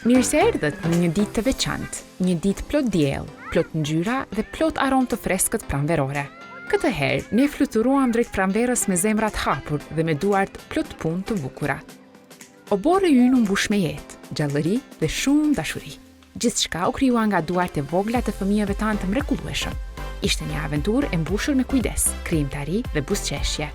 Mirë se erdhët në një ditë të veçantë, një ditë plot diell, plot ngjyra dhe plot aromë të freskët pranverore. Këtë herë, ne fluturuam drejt pranverës me zemrat hapur dhe me duart plot punë të bukura. Oborri ynë u mbush me jetë, gjallëri dhe shumë dashuri. Gjithçka u krijua nga duart e vogla të fëmijëve tanë të mrekullueshëm. Ishte një aventurë e mbushur me kujdes, krijimtari dhe buzëqeshje.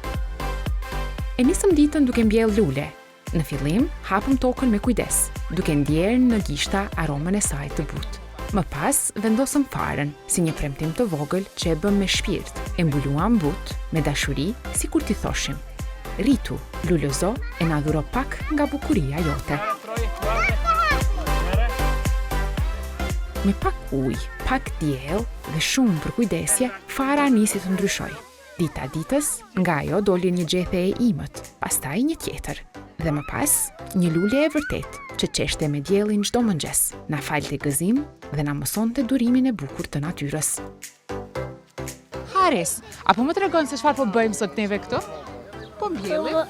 E nisëm ditën duke mbjellë lule. Në fillim, hapëm tokën me kujdes, duke ndjerë në gishta aromën e saj të butë. Më pas, vendosëm farën, si një premtim të vogël që e bëmë me shpirt, e mbuluam butë, me dashuri, sikur t'i thoshim. Rritu, lulëzo e na dhuro pak nga bukuria jote. Me pak ujë, pak diell dhe shumë përkujdesje, fara nisi të ndryshojë. Dita ditës, nga ajo doli një gjethe e imët, pastaj një tjetër. Dhe më pas, një lule e vërtetë që qeshte me diellin çdo mëngjes, na falte gëzim dhe na mësonte durimin e bukur të natyrës. Haris, a po më tregon se çfarë po bëjmë sot neve këtu? Po mbjellim?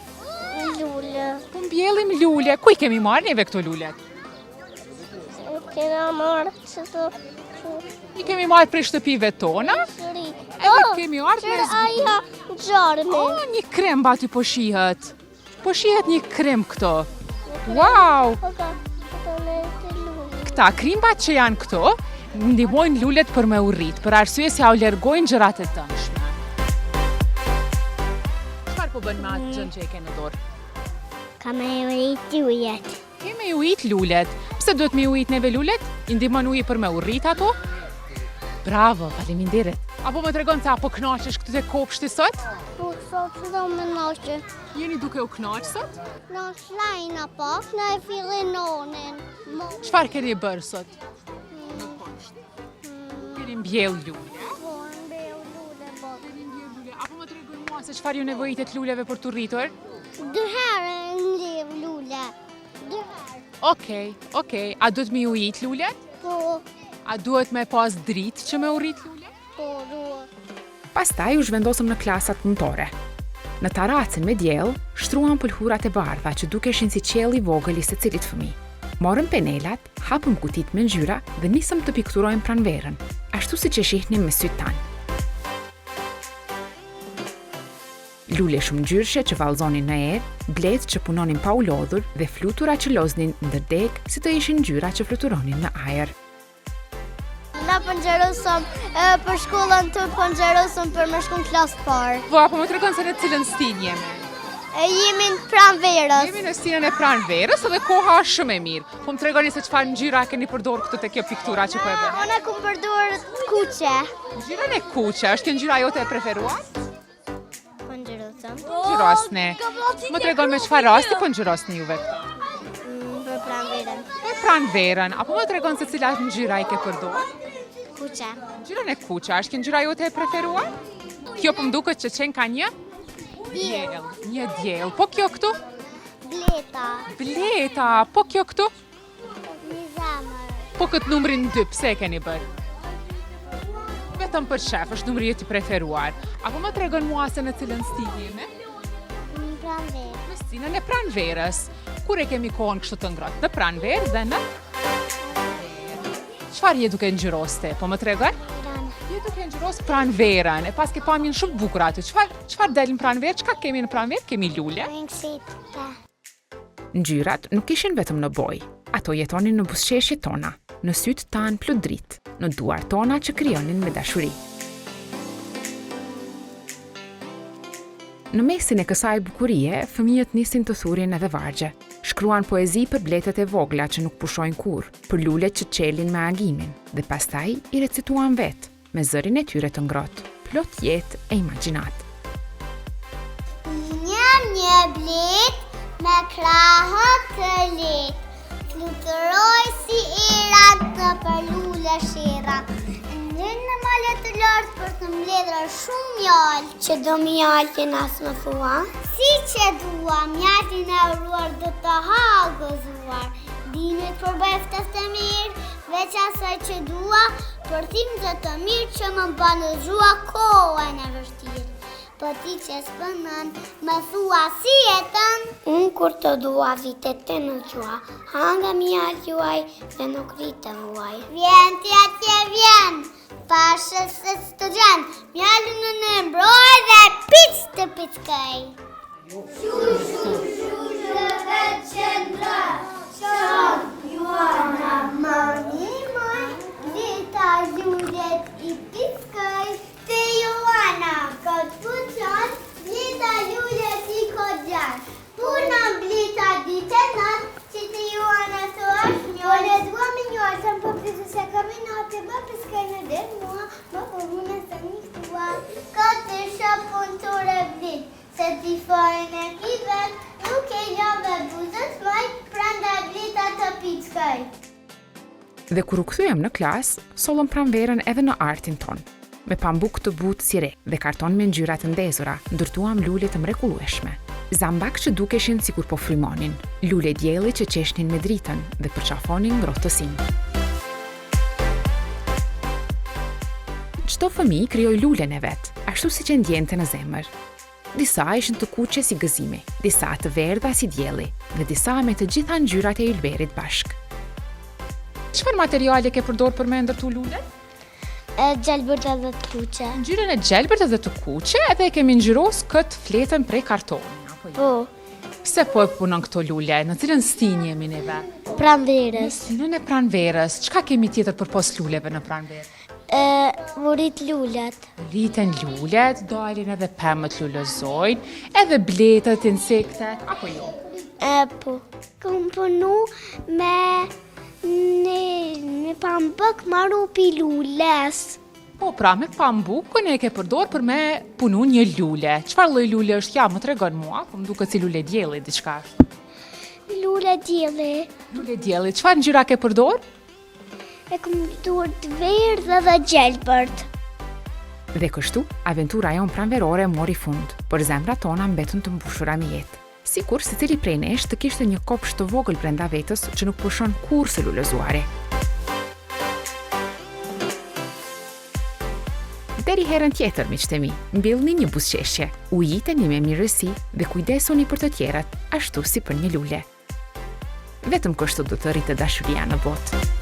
Lule. Po mbjellim lule. Ku i kemi marrë neve këto lulet? Kena marrë që të... I kemi marrë prej shtëpive tona. Edhe oh, kemi ardhë me... Aja, gjorë Oh, një krimb aty po shihet. Po shihet një krimb këtu. Wow! Po Këta krimbat që janë këtu, ndihmojnë lulet për me u rrit, për arsye se jau largojnë gjërat e dëmshme. Çfarë po bën me atë gjënë që e ke në dorë? Kam me ujit lulet. Ke me ujit lulet. Pse duhet me ujit neve lulet? I ndihmon uji për me u rrit ato? Bravo, faleminderit. A po më tregon se a po kënaqesh këtu te kopshti sot? Po, sot do me kënaqe. Jeni duke u kënaqë sot? Në shlajna po, në e fillinonin. Çfarë keni bërë sot? Në kopsht. Keni mbjellë lule? Po, mbjellë lule, po. Keni mbjellë lule. A po më tregon mua se çfarë ju nevojitet luleve për t'u rritur? Dy herë mbjellë lule. Dy herë. Okej, okej. A duhet me i ujit lulet? Po. A duhet me pas dritë që me u rrit lulet? Po, duhet. Pastaj u zhvendosëm në klasat punëtore. Në tarracën me diell, shtruam pëlhurat e bardha që dukeshin si qiell i vogël i secilit fëmijë. Morëm penelat, hapëm kutitë me ngjyra dhe nisëm të pikturojmë pranverën, ashtu siç e shihnim me sytë tanë. Lule shumëngjyrëshe që vallëzonin në erë, bletë që punonin pa u lodhur dhe flutura që loznin ndër degë si të ishin ngjyra që fluturonin në ajër. Na po ngjyrosëm për shkollën të po ngjyrosëm për me shku në klasë të parë. Po, a po më tregon se në cilën stinë jemi? E jemi në pranverës. Jemi në stinën e pranverës edhe koha është shumë e mirë. Po më tregoni se çfarë ngjyra keni përdorur këtu te kjo piktura që po e bëni. Unë kam përdorur të kuqe. Ngjyrën e kuqe, është kjo ngjyra jote e preferuar? Po ngjyrosëm. Po ngjyrosni. Më tregon me çfarë rasti po ngjyrosni juve këto? Mm, për pranverën. Për pranverën. A po më tregon se cilat ngjyra i ke përdorur? Kuqe. Ngjyrën e kuqe, është kjo ngjyra jote e preferuar? Kjo po më duket që qenka një diell. Një diell. Po kjo këtu? Bleta. Bleta. Po kjo këtu? Një zemër. Po këtë numrin 2, pse e keni bërë? Vetëm për qef, është numri yt i preferuar. A po më tregon mua se në cilën stinë jemi? Në pranverë. Në stinën e pranverës. Kur e kemi kohën kështu të ngrohtë? Në pranverë dhe në? Çfarë je duke ngjyros ti? Po më tregon? Je duke ngjyros pranverën. E paske pamjen shumë të bukur aty. Çfarë çfarë del në pranverë? Çka kemi në pranverë? Kemi lule. Ngjyrat nuk ishin vetëm në bojë, ato jetonin në buzëqeshjet tona, në sytë tanë plot dritë, në duart tona që krijonin me dashuri. Në mesin e kësaj bukurie, fëmijët nisin të thurin edhe vargje. Shkruan poezi për bletët e vogla që nuk pushojnë kurrë, për lulet që çelin me agimin, dhe pastaj i recituan vetë. me zërin e tyre të ngrohtë, plot jetë e imagjinatë. Jam një bletë me krahët të lehtë, fluturoj si era nëpër lule shera. Në në male të lartë për të mbledhur shumë mjaltë. Që do mjaltin as më thua? Si që dua, mjaltin e uruar do të ha gëzuar. Dimrit po bëj ftesë të mirë, veç asaj që dua, Për tim zë të mirë që më mban zgjua kohën e vështirë. Po ti që s'punon, më thua si jeton? Unë. kur të dua, vitet të në gjua, Ha nga mjalti juaj dhe nuk rri të vuaj. Vjen ti atje vjen, pashë se s'të gjen, mjaltin unë e mbroj dhe pic të pickoj. Shu, shu, shu, që vetë qendra, qon, Joana, më ndihmoj, bleta lulet i pickoj, te Joana, këtë puqon, bleta lulet i kodjan. Punon bleta ditë e natë, që te Joana të është mjaltë. Po le dua me mjaltën, po bletës e kam inat, më pickoj në derë mua, më po mune se një këtua. Këtë isha punëtore bletë, Se ti fajin e ki vet, nuk e lave buzët maj, prandaj bleta të pickoj. Dhe kur u kthyem në klasë, sollëm pranverën edhe në artin tonë. Me pambuk të butë si re dhe karton me ngjyra të ndezura, ndërtuam lule të mrekullueshme. Zambakë që dukeshin sikur po frymonin, lule dielli që qeshnin me dritën dhe përqafonin ngrohtësinë. Çdo fëmijë krijoi lulen e vet, ashtu siç e ndjente në zemër. Disa ishin të kuqe si gëzimi, disa të verdha si dielli dhe disa me të gjitha ngjyrat e ylberit bashkë. Çfarë materiale ke përdorur për me ndërtu lulen? E gjelbërt edhe të kuqe. Ngjyrën e gjelbërt edhe të kuqe edhe e kemi ngjyros këtë fletën prej kartoni, apo jo? Po. Pse po e punon këto lule? Në cilën stinë jemi neve? Pranverës. Në stinën e pranverës. Çka kemi tjetër përpos luleve në pranverë? E, u rrit lulet. Rriten lulet, dalin edhe pemët lulëzojnë, edhe bletët, insektet, apo jo? E, po. Kom punu me një, një pambuk maru pi lules. Po pra, me pambukun e ke përdor për me punu një lule. Çfarë lloj lule është ja, më tregon mua, po më duket si lule dielli diçka ashtu. Lule dielli. Lule dielli. Çfarë ngjyra ke përdor? E kom përdor të verdhë dhe gjelbërt. Dhe kështu, aventura jonë pranverore mori fund, por zemrat tona mbetën të mbushura me jetë. Sikur secili prej nesh të kishte një kopsht të vogël brenda vetes që nuk pushon kurrë së lulëzuari. Deri herën tjetër, miqtë e mi, mbillni një buzëqeshje, ujiteni me mirësi dhe kujdesuni për të tjerët, ashtu si për një lule. Vetëm kështu do të rritet dashuria në botë.